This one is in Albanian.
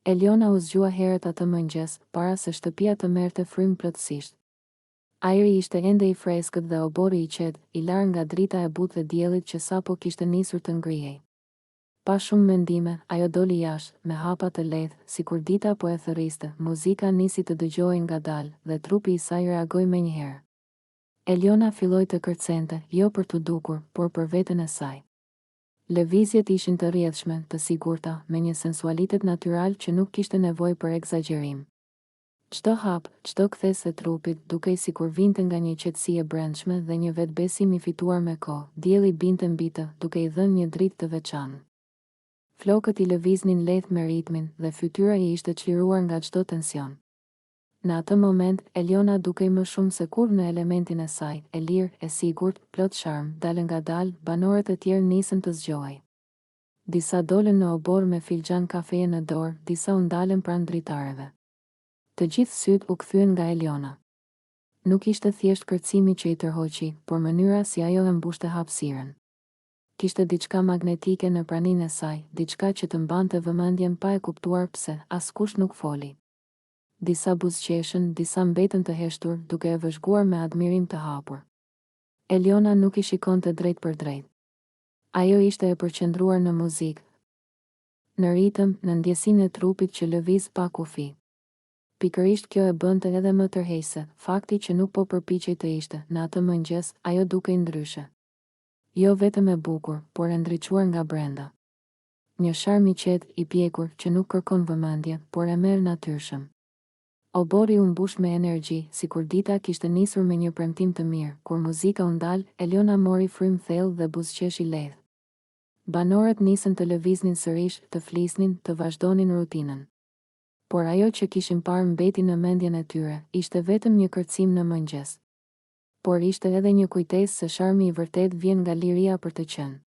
Eliona u zgjua herët atë mëngjes, para se shtëpia të merrte frymë plotësisht. Ajri ishte ende i freskët dhe oborri i qetë, i larë nga drita e butë e diellit që sapo kishte nisur të ngrihej. Pa shumë mendime, ajo doli jashtë, me hapa të lehtë, sikur dita po e thërriste, muzika nisi të dëgjohej ngadalë, dhe trupi i saj reagoi menjëherë. Eliona filloi të kërcente, jo për t'u dukur, por për veten e saj. Lëvizjet ishin të rrjedhshme, të sigurta, me një sensualitet natyral që nuk kishte nevojë për ekzagjerim. Çdo hap, çdo kthesë e trupit, dukej sikur vinte nga një qetësi e brendshme dhe një vetëbesim i fituar me kohë. Dielli binte mbi të, duke i dhënë një dritë të veçantë. Flokët i lëviznin lehtë me ritmin, dhe fytyra i ishte çliruar nga çdo tension. Në atë moment, Eliona dukej më shumë se kurrë në elementin e saj, e lirë, e sigurt, plot sharm, dalëngadalë, banorët e tjerë nisën të zgjohej. Disa dolën në oborr me filxhan kafeje në dorë, disa u ndalën pranë dritareve. Të gjithë sytë u kthyen nga Eliona. Nuk ishte thjesht kërcimi që i tërhoqi, por mënyra si ajo e mbushte hapësirën. Kishte diçka magnetike në praninë e saj, diçka që të mbante vëmendjen pa e kuptuar pse, askush nuk foli. Disa buzëqeshën, disa mbetën të heshtur, duke e vëzhguar me admirim të hapur. Eliona nuk i shikonte drejtpërdrejt. Ajo ishte e përqendruar në muzikë, në ritëm, në ndjesinë e trupit që lëviz pa kufi. Pikërisht kjo e bënte edhe më tërheqëse, fakti që nuk po përpiqej të ishte, në atë mëngjes, ajo dukej ndryshe. Jo vetëm e bukur, por e ndriçuar nga brenda. Një sharm i qetë, i pjekur, që nuk kërkon vëmendje, por e merr natyrshëm. Oborri u mbush me energji, sikur dita kishte nisur me një premtim të mirë. Kur muzika u ndal, Eliona mori frymë thellë dhe buzëqeshi lehtë. Banorët nisën të lëviznin sërish, të flisnin, të vazhdonin rutinën. Por ajo që kishin parë mbeti në mendjen e tyre, ishte vetëm një kërcim në mëngjes. Por ishte edhe një kujtesë se sharmi i vërtetë vjen nga liria për të qenë.